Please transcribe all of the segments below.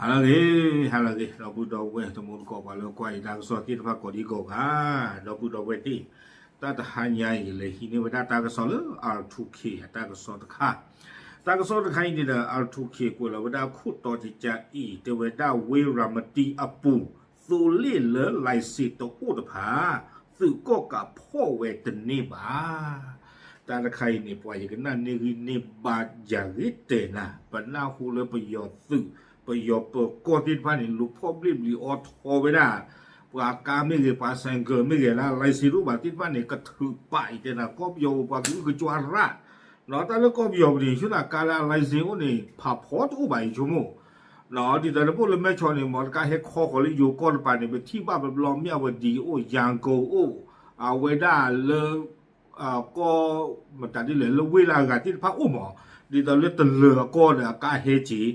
ဟါလၢအဂ့ၤ, ဟါလၢအဂ့ၤ ဒီပုၢ်ဒီဝဲၢ်တံၤသကိး ပှၤလၢကွၢ်ယတၢ်ကစီၣ်သ့ၣ်တဖၣ်ကိးဒံကိးဂၤ, ဒီပုၢ်ဒီဝဲၢ်သ့ၣ်, တၢ်တဟါညါအံၤ ယလဲၤဟံးန့ၢ်ဝဲဒၣ်တၢ်ကစီၣ်လၢ R two K အတၢ်ကစီၣ်တခါ, တၢ်ကစီၣ်တခါအံၤန့ၣ်ဒီး R two K ကွဲးလီၤဝဲဒၣ်ခိၣ်တီတကးအံၤ တဲဝဲဒၣ်ဝ့ၢ်ရၤမတံအပူၤ သိလ့ၣ်လၢ license တအိၣ်တဖၣ် သုးကီၣ်ကးဖီၣ်ဝဲတန့ၢ်ဘၣ်. တၢ်တခါအံၤန့ၣ် ပှၤယကနၣ်န့ၢ်ဂံၢ်န့ၢ်ဘါယၤဂ့ၤတဲာ်နၤ, ပနၢ်ဟူလၢပယီၤသုး, ပယီၤပၢၤကီၢ်သ့ၣ်တဖၣ်န့ၣ် လူၤဖီၣ်ဘျ့ၣ်ဘျံၤအီထီဝဲဒၣ်, ပှၤကါမ့ၢ်ဂ့ၤ ပှၤ ဆိုင်ကယ် မ့ၢ်ဂ့ၤလၢ license တအိၣ်ဘၣ်သ့ၣ်တဖၣ်န့ၣ် ကထုးပာ်အံၤတဲနၤ ကီၢ်ပယီၤပူၤပှၤကအုကစွါရၣ် တၢ်လၢကီၢ်ပယီၤပူၤန့ၣ် ဆူနကါလၢအ license အိၣ်န့ၣ် ဖးဖီတအိၣ်ဘၣ်အံၤဆိကမိၣ်, ဒ်သိးနဘၣ်လၢမဲၢ်ဆီးန့ၣ် မ်တကါဟဲခီဃီၤလၢယိၤကီၢ်တပၤန့ၣ် ပထံၣ်ဘၣ်ပဘျီမ့ၢ်အဝဲဒံအိၣ် ရန်ကုန် အိၣ်, အဝဲဒၣ်လၢ ကီၢ် မတၤဒ်လဲၣ် လၢဝ့ၢ်လၢအဂၤသ့ၣ်တဖၣ်အိၣ်မး, ဒ်သိးလၢတလၢၤအကီၢ်ဒီးအကါဟဲက့ၤ,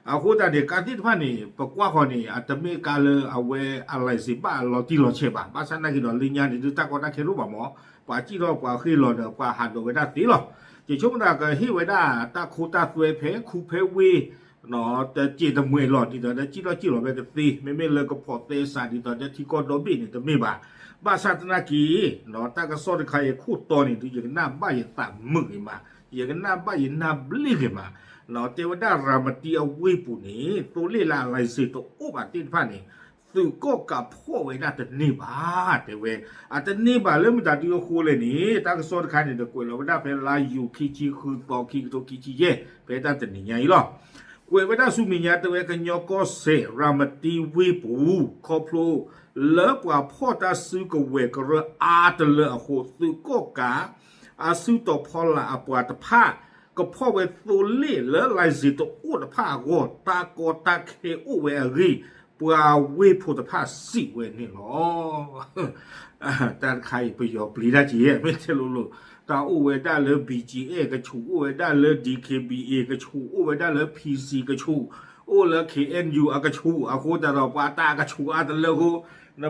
အဃိသတးန့ၣ် ကါသ့ၣ်တဖၣ်န့ၣ် ပကွၢ်ဃီၤန့ၣ် အတမ့ၢ်ကါလၢအဝဲအ license ဘၣ်အလီၤတံၢ်လီၤဆဲးဘၣ်, ဘၣ်ဆၣ်သနာ်က့ဒီးလၢညါန့ၣ် ဒုးတၢ်ကီတၢ်ခဲတအိၣ်ဘၣ်မး, ပှၤစံၣ်ထီၣ်ပှၤဃ့ၢ်လီၤဒီးပှၤဟးဒိးဝဲဒၣ်သ့လီၤ. ယဆိကမိၣ်သးကဟ့ၣ်ဝဲဒၣ်တၢ်ခိတၢ်သွဲဖဲခူဖဲဝ့ၢ် တစဲးတမှဲးလီၤ ဒ်သိးဒီးစံၣ်ထီၣ်စံၣ်လီၤဝဲကသ့, မ့မ့ၢ်လၢကဖိးသဲစးဒ်သိးဒီးထံကီၢ်ဒီဘ့ၣ်န့ၣ်တမ့ၢ်ဘၣ်. ဘၣ်ဆၣ်သနာ်က့ တၢ်ကစီၣ်တခါအံၤခိၣ်တီန့ၣ် ဒုးယကနၣ်ဘၣ်ယသးမုာ်ဂ့ၤမး, ယကနၣ်ဘၣ်ယနၢ်ဘျ့းဂ့ၤမး, တဲဝဲဒၣ်ရၤမတံအဝ့ၢ်ပူၤန့ၣ် သိလ့ၣ်လၢအ license တအိၣ်ဘၣ်သ့ၣ်တဖၣ်န့ၣ် သုးကီၣ်ကးဖီၣ်ဝဲဒၣ်တန့ၢ်ဘၣ် တဲဝဲ. အတန့ၢ်ဘၣ်လၢမတၤဒုအဃိလဲၣ်န့ၣ် တၢ်ကစီၣ်တခါန့ၣ် ဒီးကွဲးလီၤဝဲဒၣ်ဖဲလါယူၤခံဆံဃုသီ ခံကထိခံဆံယဲၢ် ဖဲတၢ်တနံၤညါအံၤလီၤ. ကွဲးဝဲဒၣ်ဆူမဲာ်ညါ တဲဝဲကညီကီၢ်စဲၣ် ရၤမတံဝ့ၢ်ပူၤ ခီဖျိလၢပှၤဖီၣ်တၢ်စုကဝဲၤကရၢအါတလၢအဃိ သုးကီၣ်ကး အစုတီၤဖီလာ်အပှၤတဖၣ် ကဖီၣ်ဝဲသိလ့ၣ်လၢ license တအိၣ်တဖၣ်အဂီၢ် တၢ်ကီတၢ်ခဲအိၣ်ဝဲအဂ့ၢ် ပှၤဝ့ၢ်ဖိတဖၣ်စံးဝဲန့ၣ်လီၤ. တၢ်တခါအံၤပယီၤပျံၤတၢ်က့ၤ မ့ၢ်တဲလိၤလိၤ, တၢ်အိၣ်ဝဲဒၣ်လၢ ဘီၣ်ကၠံၣ်အဲၣ် ကဆူး, အိၣ်ဝဲဒၣ်လၢ ဒံၣ်ခ့ၣ်ဘံၣ်အ့ၣ် ကဆူး, အိၣ်ဝဲဒၣ်လၢ ဖံၣ်စံၣ် ကဆူး, အိၣ်လၢ ခ့ၣ်အဲၣ်ယူၣ် အကဆူး, အဃိသတးဒီးပှၤတၢ်ကဆူးအါတလၢအဃိ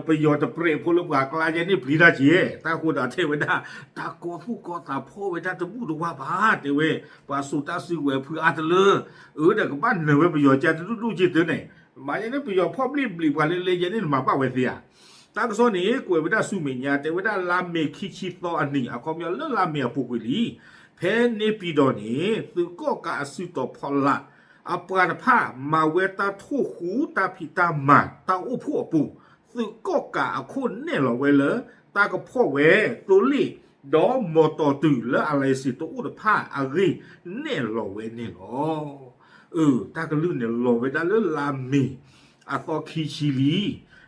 ပယီၤတပြဲးဖိလၢပှၤကျါယဲန့ၣ်ပျံၤတၢ်က့ၤ, တၢ်ဃိဒီးတဲဝဲဒၣ် တၢ်ကီသူၣ်ကီသးဖီၣ်ဝဲဒၣ်တဘူၣ်တဝါဘၣ် တဲဝဲ, ပှၤစိာ်တၢ်စုကဝဲၤဖုအါတလၢ, အၢဒီးကဘၣ်နၢၤဝဲပယီၤကါတဒူၣ်ဒူၣ်က့ၤသုန့ၣ်, မ့ၢ်ယဲန့ၣ်ပယီၤဖီၣ်ဘျ့ၣ်ဘျံၤပှၤလၢလဲၤယဲန့ၣ်နမၤဘၣ်ဝဲသ့ဧါ. တၢ်ကစီၣ်န့ၣ် ကွဲးဝဲဒၣ်ဆူမဲာ်ညါ တဲဝဲဒၣ်လါမ့ၤခံဆံသီအနံၤ အခီပညီလၢလါမ့ၤအပူၤကွံာ်လံ, ဖဲန့ၣ်ပံၤဒီးန့ၣ် သုးကီၣ်ကးအစုတီၤဖီလာ် အပှၤတဖၣ် မၤဝဲတၢ်ထိၣ်ဃူတၢ်ဖံးတၢ်မၤတၢ်အိၣ်ဖှိၣ်အပူၤ, သုးကီၣ်ကးအခိၣ်နဲၣ်လီၤဝဲလၢ တၢ်ကဖီၣ်ဝဲသိလ့ၣ် ဒီးမီၢ်တီၢ်တုၤလၢအ license တအိၣ်တဖၣ်အဂ့ၢ်နဲၣ်လီၤဝဲန့ၣ်လီၤ. အၢ တၢ်ကလုၢ်န့ၣ်လီၤဝဲဒၣ်လၢလါမ့ၤ အသီခံဆံလံ,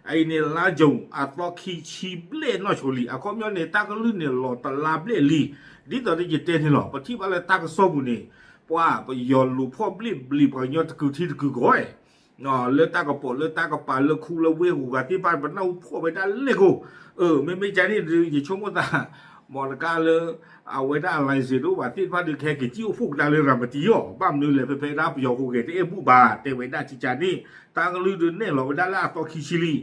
အအံၤန့ၣ်လါယူၤ အသီခံဆံဘျဲၣ်နီၢ်ဆိလံ, အခီပညီန့ၣ် တၢ်ကလုၢ်န့ၣ်လီၤတလါဘျဲၣ်လံ, ဒ်သိးဒီးယတဲန့ၣ်လီၤ, ပထံၣ်ဘၣ်လၢတၢ်ကစီၣ်ပူၤန့ၣ် ပှၤပယီၤလူၤဖီၣ်ဘျ့ၣ်ဘျံၤပှၤကညီတကုာ်ထံတကုာ်ကီး လၢတၢ်ကပီၤလၢတၢ်ကပၤလၢခူလၢဝ့ၢ်ဂုၤဂၤသ့ၣ်တဖၣ် ပနၢ်ဟူဖီၣ်ဝဲဒၣ်လဲၣ်ကိၣ်, အၢ မ့မ့ၢ်ကန့ၣ်ဒုး ယဆိကမိၣ်သး မ်တကါလၢ အဝဲဒၣ်အ license တအိၣ်ဘၣ်သ့ၣ်တဖၣ်ဒုး ကဟဲက့ၤစံၣ်အိၣ်ဖှိၣ်ကဒါလၢရၤမတံအီၤ, ဘၣ်မနုၤလဲၣ် ဖဲဖဲဒၣ်ပယီၤဟူးဂဲၤတအဲၣ်ဘူၣ်ဘၣ် တဲဝဲဒၣ်ကကန့ၣ်, တၢ်ကလုၢ်ဒုးနဲၣ်လီၤဝဲဒၣ်လၢအသီခံဆံလံ,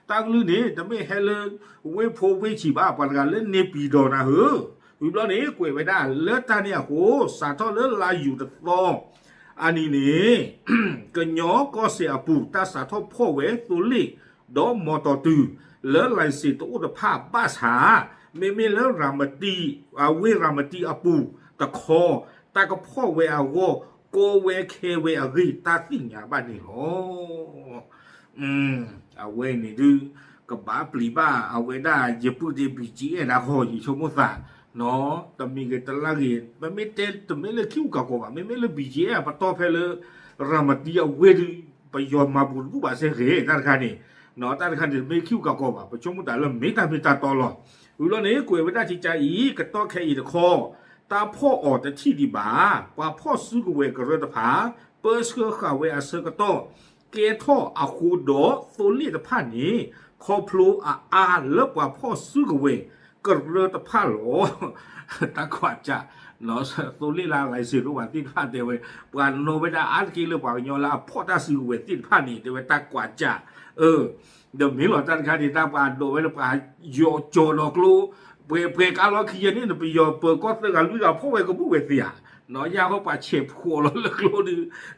တၢ်ကလုၢ်န့ၣ် တမ့ၢ်ဟဲလၢ ဝ့ၢ်ဖိဝ့ၢ်ဆံးဘၣ် ပှၤတဂၤလၢန့ၣ်ပံၤဒီးနၤဧၢ, ဝံၤဘျီန့ၣ် ကွဲးဝဲဒၣ်လၢတၢ်န့ၣ်အဃိ စးထီၣ်လၢလါယူၤတသီ အနံၤန့ၣ် ကညီကီၢ်စဲၣ်အပူၤ တၢ်စးထီၣ်ဖီၣ်ဝဲသိလ့ၣ် ဒီးမီၢ်တီၢ်တုၤ လၢ license တအိၣ်တဖၣ်ဘၣ်ဆၣ်, မ့မ့ၢ်လၢရၤမတံ အဝ့ၢ်ရၤမတံအပူၤတခီ တၢ်ကဖီၣ်ဝဲအဂီၢ် ကီဝဲခဲဝဲအဂ့ၢ် တၢ်သ့ၣ်ညါဘၣ်န့ၣ်လီၤ. အဝဲန့ၣ်ဒုး ကဘၣ်ပျံၤဘၣ် အဝဲဒၣ်ယပုၢ်ဒ့ ဘံၣ်ကၠံအဲၣ် ဒၣ်ဃီ ယဆိကမိၣ်သး, တမံၤဂ့ၤတလါဂ့ၤ ပမ့ၢ်တဲတမ့ၢ်လၢခံကကီးဘၣ်, မ့မ့ၢ်လၢ ဘံၣ်ကၠံအဲၣ် အပတီၢ်ဖဲလၢ ရၤမတံအဝ့ၢ်ဒုး ပယီၤမၤပူၤတဘူၣ်ဘၣ်စ့ၢ်ကီး တၢ်တခါန့ၣ်, တၢ်တခါန့ၣ် တမ့ၢ်ခံကကီးဘၣ်, ပဆိကမိၣ်တၢ်လၢမ့ၢ်တၢ်မ့ၢ်တၢ်တီလီၤ. ဝံၤလီၤန့ၣ် ကွဲးဝဲဒၣ်ကကအံၤ ကတီၢ်ခဲအံၤတခီ တၢ်ဖီၣ်အီၤတထံၣ်ဒံးဘၣ်, ပှၤဖီၣ်စုကဝဲၤကရၢတဖၣ် ပၢဆှၢဃာ်ဝဲအဆၢကတီၢ် ကဲထီၣ်အဃိဒီး သိလ့ၣ်တဖၣ်န့ၣ် ခီဖျိအအါလၢပှၤဖီၣ်စုကဝဲၤကရၢတဖၣ်လီၤ. တၢ်ကွၢ်ကၢ် သိလ့ၣ်လၢ license တအိၣ်ဘၣ်သ့ၣ်တဖၣ်တဲဝဲ ပှၤနီၣ်ဝဲဒၣ်အါတက့ၢ်လၢပှၤကညီလၢအဖီၣ်တၢ်စုကဝဲၤသ့ၣ်တဖၣ်န့ၣ် တဲဝဲတၢ်ကွၢ်ကၢ်, ဒီးမ့ၢ်လီၤတၢ်တခါန့ၣ် တၢ်ပှၤဒိးဝဲလၢပှၤယီၤကၠီၤလီၤကျိ ပှဲၤပှဲၤကါလီၤခံယဲန့ၣ် ပယီၤပၢၤကီၢ်သၢဂၤလွံၢ်ဂၤဖီၣ်ဝဲကဘူၣ်ဝဲသ့ဧါ, ယါဃီပှၤဆဲးဖှိးလီၤလၢကျိဒုး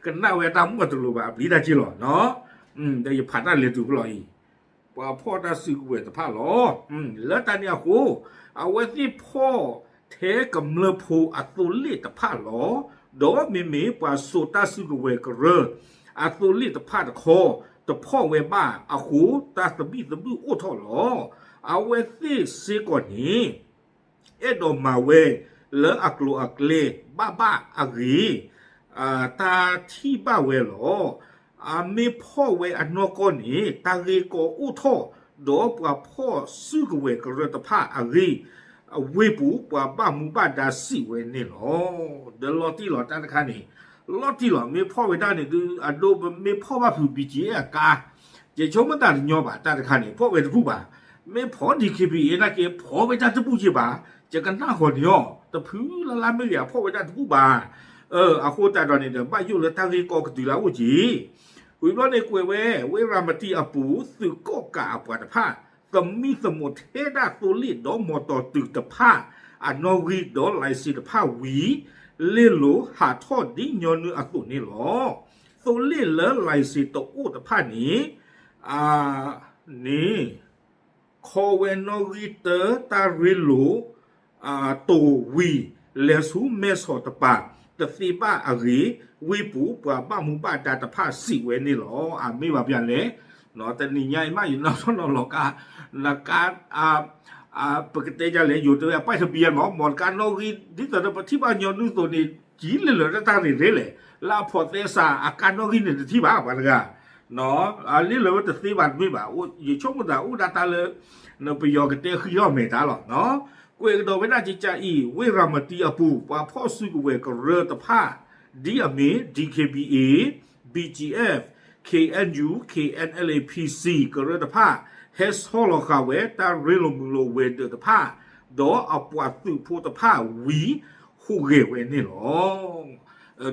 ကနၣ်ဝဲတၢ်မူအတလိၤဘၣ် အပျံၤတၢ်က့ၢ်လီၤနီၤ. ဒီးယဖးတၢ်လဲၤတုၤဖဲလီၤအံၤ, ပှၤဖီၣ်တၢ်စုကဝဲၤတဖၣ်လီၤ. လၢတၢ်န့ၣ်အဃိ, အဝဲသ့ၣ်ဖီၣ်ထဲကမျၢၢ်ဖိအသိလ့ၣ်တဖၣ်လီၤ. ဒီးမ့မ့ၢ်ပှၤစိာ်တၢ်စုကဝဲၤကရၢ အသိလ့ၣ်တဖၣ်တခီ, တဖီၣ်ဝဲဘၣ်အဃိ တၢ်သဘံၣ်သဘုၣ်အိၣ်ထီၣ်လီၤ. အဝဲသ့ၣ်စ့ၢ်ကီးန့ၣ် အဲၣ်ဒိးမၤဝဲလၢအကျိၤအကျဲဘၣ်ဘၣ်အဂ့ၢ်, တၢ်ထံၣ်ဘၣ်ဝဲလီၤ. အမ့ၢ်ဖီၣ်ဝဲအနီၢ်ကီၢ်န့ၣ် တၢ်ဂ့ၢ်ကီအိၣ်ထီၣ်, ဒီးပှၤဖီၣ်စုကဝဲၤကရၢတဖၣ်အဂ့ၢ်, ဝ့ၢ်ပူၤပှၤဘၣ်မူဘၣ်ဒါစံးဝဲန့ၣ်လီၤ. ဒီးလီၤတံၢ်လီၤတၢ်တခါန့ၣ်, လီၤတံၢ်လီၤ မ့ၢ်ဖီၣ်ဝဲဒၣ်န့ၣ်ဒုး အဒိမ့ၢ်ဖီၣ်ဘၣ်ဖုး ဘံၣ်ကၠံၣ်အဲၣ် အကါ ယဆိကမိၣ်တၢ်တညီဘၣ် တၢ်တခါန့ၣ် ဖီၣ်ဝဲတဘူၣ်ဘၣ်. မ့ၢ်ဖီၣ် ဒီးခ့ပံအ့ နာ်က့ ဖီၣ်ဝဲဒၣ်တဘူၣ်က့ဘၣ်. ယကနၣ်ဃီၤန့ၣ်အီၤ တဖုလၢ်လၢ်မ့ၢ်ဂ့ၤ အဖီၣ်ဝဲဒၣ်တဘူၣ်ဘၣ်. အဃိသတးဒီးန့ၣ်ဒီး ဘၣ်ယိၣ်လၢတၢ်ဂ့ၢ်ကီကတုၤလၢအအိၣ်က့ၤ. ဝံၤဘျီန့ၣ် ကွဲးဝဲ ဝ့ၢ်ရၤမတံအပူၤ သုးကီၣ်ကးအပှၤတဖၣ် သမံသမိးထဲဒၣ်သိလ့ၣ်ဒီးမီတီၤတုၤတဖၣ် အနီၣ်ဂံၢ်ဒီး license တဖၣ်ဝံၤ လ့ၢ်လိၤဟးထီၣ်ဒ်ညီနုၢ်အသိးန့ၣ်လီၤ. သိလ့ၣ်လၢ license တအိၣ်တဖၣ်န့ၣ် န့ၣ် ခီဝဲနီၣ်ဂံၢ်တၢ တၢ်ရ့လိာ် တိာ်ဝံၤ လဲၤဆူမဲဆီးတပၤ တသ့ဘၣ်အဂ့ၢ် ဝ့ၢ်ပူၤပှၤဘၣ်မူဘၣ်ဒါတဖၣ်စံးဝဲန့ၣ်လီၤ. အမ့ၢ်ဘၣ်ပျၢ်လဲၣ်, တနံၤညါအံၤမး ယနီၢ်ထီၣ်နီၢ်လီၤကါ နကါ ပကတဲဒ်လဲၣ် ယိၤတဲဝဲအပၢ်တဘံယဲမး မ်တကါနီၣ်ဂံၢ် ဒ်သိးဒီးပထံၣ်ဘၣ်ညီနုၢ်သိးန့ၣ် ကံလ့ၢ်လၢတၢ်ရ့ရ့လဲၣ် လၢအဖိးသဲစး အကါနီၣ်ဂံၢ်န့ၣ်တထံၣ်ဘၣ် ပှၤတဂၤ လ့ၢ်လၢဝဲတသ့ဘၣ်တမ့ၢ်ဘၣ် ယဆိကမိၣ်သးအိၣ်ဒၣ်တၢ်လၢ ပယီၤကတဲဃံထီၣ်မဲာ်တၢ်လီၤ. ကွဲးကဒီးဝဲဒၣ်ကကးအံၤ ဝ့ၢ်ရၤမတံအပူၤ ပှၤဖီၣ်စုကဝဲၤကရၢတဖၣ် ဒ်အမ့ၢ် ဒီးခ့ပံအ့ ဘံၣ်ကၠံၣ်အဲၣ် ခ့ၣ်အဲၣ်ယူၣ် ခ့ၣ်အဲၣ်အဲၣ်လ်အ့ၣ် ဖံၣ်စံၣ် ကရၢတဖၣ် ဟဲဆီလီၤဃာ်ဝဲတၢ်ရ့လိာ်မုာ်လိာ်ဝဲၤဒၢးတဖၣ် ဒီးအပှၤသုးဖိတဖၣ်ဝံၤ ဟူးဂဲၤဝဲန့ၣ်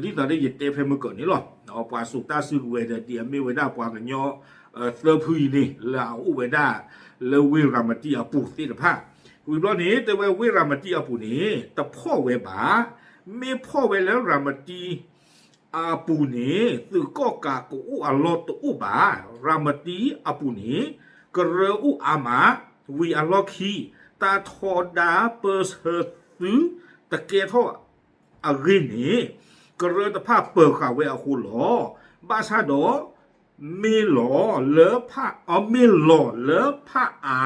လီၤ. ဒ်သိးဒီးယတဲဖဲမုၢ်ကၢၢ်န့ၣ်လီၤ. ပှၤစိာ်တၢ်စုကဝဲၤဒီး ဒ်အမ့ၢ်ဝဲဒၣ်ပှၤကညီ သၢဖုအံၤန့ၣ် လၢအအိၣ်ဝဲဒၣ် လၢဝ့ၢ်ရၤမတံအပူၤသ့ၣ်တဖၣ် ဝံၤဘျီန့ၣ် တဲဝဲဝ့ၢ်ရၤမတံအပူၤန့ၣ် တဖီၣ်ဝဲဘၣ်. မ့ၢ်ဖီၣ်ဝဲလၢရၤမတံ အပူၤန့ၣ် သုးကီၣ်ကးကအိၣ်အလီၢ်တအိၣ်ဘၣ်. ရၤမတံအပူၤန့ၣ် ကရၢအိၣ်အါမး ဝံၤအလီၢ်ခံ တၢ်ထီဒါပၢဆှၢသု တကဲထီၣ်အဂ့ၢ်န့ၣ် ကရၢတဖၣ်ပၢၤဃာ်ဝဲအဃိလီၤ. ဘၣ်ဆၣ်ဒီး မ့ၢ်လီၤလၢဖး အမ့ၢ်လီၤလၢဖးအါ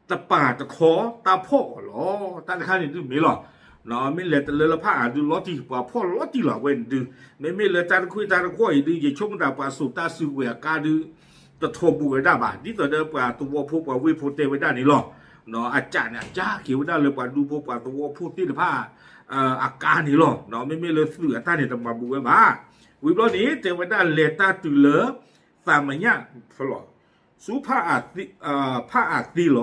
တပၤတခီ တၢ်ဖီၣ်အီၤလီၤ. တၢ်တခါန့ၣ်ဒုးမ့ၢ်လီၤ. မ့ၢ်လဲၤတလၢလၢဖးအါဒုး လီၤတံၢ် ပှၤဖီၣ်လီၤတံၢ်လီၤဝဲန့ၣ်ဒုး မ့မ့ၢ်လၢတၢ်တခွံၣ်တၢ်တခီၣ်အံၤဒုး ယဆိကမိၣ်တၢ်ပှၤစိာ်တၢ်စုကဝဲၤအကါဒုး တထီၣ်ဘူးဝဲဒၣ်ဘၣ်. ဒ်သိးဒီးပှၤသဝီဖိပှၤဝ့ၢ်ဖိတဲဝဲဒၣ်န့ၣ်လီၤ. အကးန့ၣ် အကးက့ၤဝဲဒၣ်လၢပှၤဒူဖိပှၤသဝီဖိသ့ၣ်တဖၣ် အကါန့ၣ်လီၤ. မ့မ့ၢ်လၢသုးအတၢ်န့ၣ် တမၤဘူးဝဲဘၣ်. ဝံၤဘျီန့ၣ် တဲဝဲဒၣ်လဲၤတၢ်တုၤလၢ သးမညၣ် ဖဲလီၤ ဆူ ဖးအါသံလီၤ.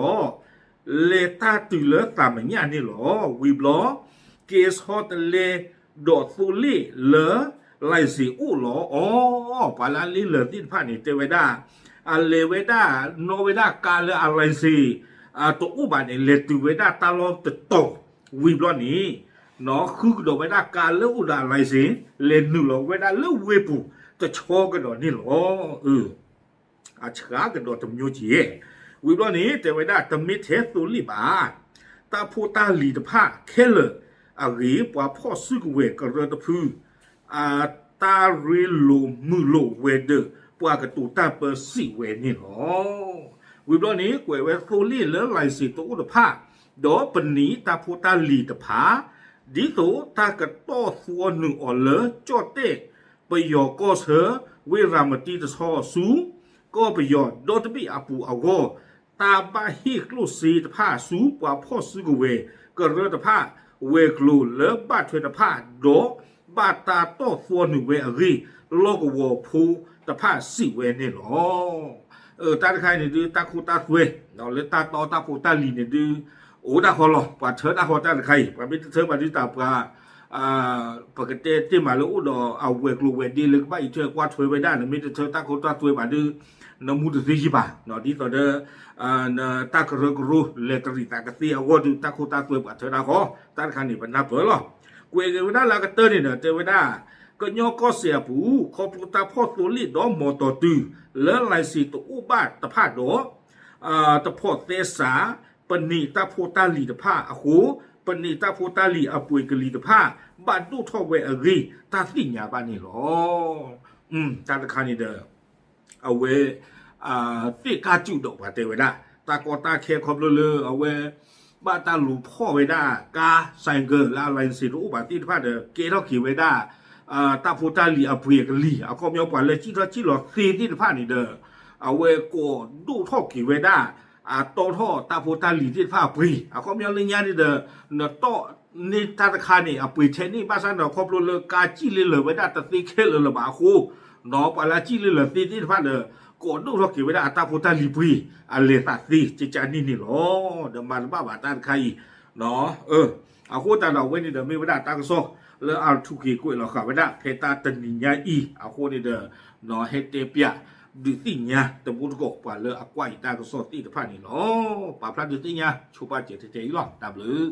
လဲၤတၢ်တုၤလၢသးမညၣ်န့ၣ်လီၤ. ဝံၤဘျီ ကဲဆီတလဲ ဒီးသိလ့ၣ်လၢ license အိၣ်လီၤအီၤ. ပှၤလၢအလ့လၢာ်သ့ၣ်တဖၣ်န့ၣ် တဲဝဲဒၣ် အလဲၤဝဲဒၣ် နီၣ်ဝဲဒၣ်ကါလၢအ license တအိၣ်ဘၣ်န့ၣ် လဲၤတုၤဝဲဒၣ်တၢ်လီၢ်တတီၤ ဝံၤဘျီန့ၣ် ဃုကဒီးဝဲဒၣ်ကါလၢအိၣ်ဒီးအ license လဲၤနုာ်လီၤဝဲဒၣ်လၢဝ့ၢ်ပူၤ တဆီကဒီးန့ၣ်လီၤ. အဆှါကဒီးတမျိုးကဲ ဝံၤဘျီန့ၣ် တဲဝဲဒၣ် တမ့ၢ်ထဲသိလ့ၣ်ဘၣ်, တၢ်ဖိတၢ်လံၤတဖၣ်ခဲလၢာ်အဂ့ၢ် ပှၤဖီၣ်စုကဝဲၤကရၢတဖု အတၢ်ရ့လိာ်မုာ်လိာ်ဝဲၤဒၢး ပှၤကတိၤတၢ်ပၢစံးဝဲန့ၣ်လီၤ. ဝံၤဘျီန့ၣ် ကွဲးဝဲသိလ့ၣ်လၢ license တအိၣ်တဖၣ် ဒီးပနံာ်တၢ်ဖိတၢ်လံၤတဖၣ် ဒ်သိးတၢ်ကတီၢ်သွီနုာ်အီၤလၢကၠီၣ်တဲၣ် ပယီၤကီၢ်ဆၢ ဝ့ၢ်ရၤမတံတဆီဆူ ကီၢ်ပယီၤဒီတဘ့ၣ်အပူၤအဂီၢ် တၢ်ဘၣ်ဟ့ၣ်ကျိၣ်စ့တဖၣ်ဆူပှၤဖီၣ်စုကဝဲၤကရၢတဖၣ် ဝဲၤကျိၤလၢဘၣ်ထွဲတဖၣ် ဒီးဘၣ်တၢ်တီၢ်သွီနုာ်ဝဲအဂ့ၢ် လီၢ်ကဝီၤဖိတဖၣ်စံးဝဲန့ၣ်လီၤ. တၢ်တခါအံၤန့ၣ်ဒုး တၢ်ခိတၢ်သွဲ လၢတၢ်တီတၢ်ဖိတၢ်လံၤန့ၣ်ဒုး အိၣ်ဒၣ်ဃီလီၤ. ပှၤထၢတၢ်ဃီတၢ်တခါအံၤ ပှၤမ့ၢ်တထၢဘၣ်ဒုးတၢ်ပှၤ ပကတဲတ့ၢ်မးလၢအိၣ်ဒီးအဝဲၤကျိၤဝဲၤဒ့လၢကဘၣ်အံးထွဲကွၢ်ထွဲဝဲဒၣ် နမ့ၢ်တထၢတၢ်ခိတၢ်သွဲဘၣ်ဒုး နမူတသ့ယံာ်ဘၣ် ဒ်သိးဒီး နတၢ်ကရၢကရိလဲၤကရံးသးကသ့အဂီၢ်ဒုး တၢ်ခိတၢ်သွဲပှၤထၢတၢ်ဃီ တၢ်တခါန့ၣ် ပနၢ်ပၢၢ်လီၤ. ကွဲးက့ၤဝဲဒၣ်လၢအကတၢၢ်န့ၣ်ဒီး တဲဝဲဒၣ် ကညီကီၢ်စဲၣ်အပူၤ ခီဖျိတၢ်ဖီၣ်သိလ့ၣ်ဒီးမီၢ်တီၢ်တုၤ လၢ license တအိၣ်ဘၣ်တဖၣ်ဒီး တဖိးသဲစး ပန့ၢ်တၢ်ဖိတၢ်လံၤတဖၣ်အဃိ ပန့ၢ်တၢ်ဖိတၢ်လံၤအပှ့ၤကလံၤတဖၣ် ဘၣ်ဒိၣ်ထီၣ်ဝဲအဂ့ၢ် တၢ်သ့ၣ်ညါဘၣ်န့ၣ်လီၤ. တၢ်တခါန့ၣ်ဒီး အဝဲ သ့ၣ်ကၢ်စူၣ်ဒီးပှၤတဲဝဲဒၣ် တၢ်ကီတၢ်ခဲခီဖျိလၢအဝဲ ဘၣ်တၢ်လူၤဖီၣ်ဝဲဒၣ် ကါ ဆိုင်ကယ် လၢအ license တအိၣ်ဘၣ်သ့ၣ်တဖၣ်ဒီး ကဲထီၣ်က့ၤဝဲဒၣ် တၢ်ဖိတၢ်လံၤအပှ့ၤအကလံၤ အခီပညီပှၤလၢစံၣ်ထီၣ်စံၣ်လီၤသ့သ့ၣ်တဖၣ်န့ၣ်ဒီး အဝဲကိးဒိၣ်ထီၣ်က့ၤဝဲဒၣ် အတီထီၣ်တၢ်ဖိတၢ်လံၤသ့ၣ်တဖၣ်အပှ့ၤ အခီပညီလၢညါန့ၣ်ဒီး နတီၢ်န့ၢ်တၢ်တခါန့ၣ် အပှ့ၤထဲန့ၣ် ဘၣ်ဆၣ်ဒီးခီဖျိလၢကါစံၣ်လ့လၢာ်ဝဲဒၣ်တသ့ခဲလၢာ်လၢၤဘၣ်အဃိ ဒီးပှၤလၢအစံၣ်လ့လၢာ်သ့သ့ၣ်တဖၣ်ဒီး ကိးဒိၣ်ထီၣ်က့ၤဝဲဒၣ်အတၢ်ဖိတၢ်လံၤပှ့ၤ အလဲၤသးသ့ကကန့ၣ်န့ၣ်လီၤ. ဒီးမၤတဘၣ်ဘၣ်တၢ်တခါအံၤ အဃိသတးဒီးအဝဲန့ၣ်ဒီးမ့ၢ်ဝဲဒၣ်တၢ်ကစီၣ် လၢအထူးက့ၤကွဲးလီၤဃာ်ဝဲဒၣ် ဖဲတၢ်တနံၤညါအံၤ အဃိန့ၣ်ဒီး ဟဲတဲပၠးဒုးသ့ၣ်ညါတဘိတကိး ပှၤလၢအကွၢ်အံၤတၢ်ကစီၣ်သ့ၣ်တဖၣ်န့ၣ်လီၤ. ပာ်ဖျါဒုးသ့ၣ်ညါ ဆိပာ်စၢၤတဲတဲအံၤလီၤ. တၢ်ဘျုး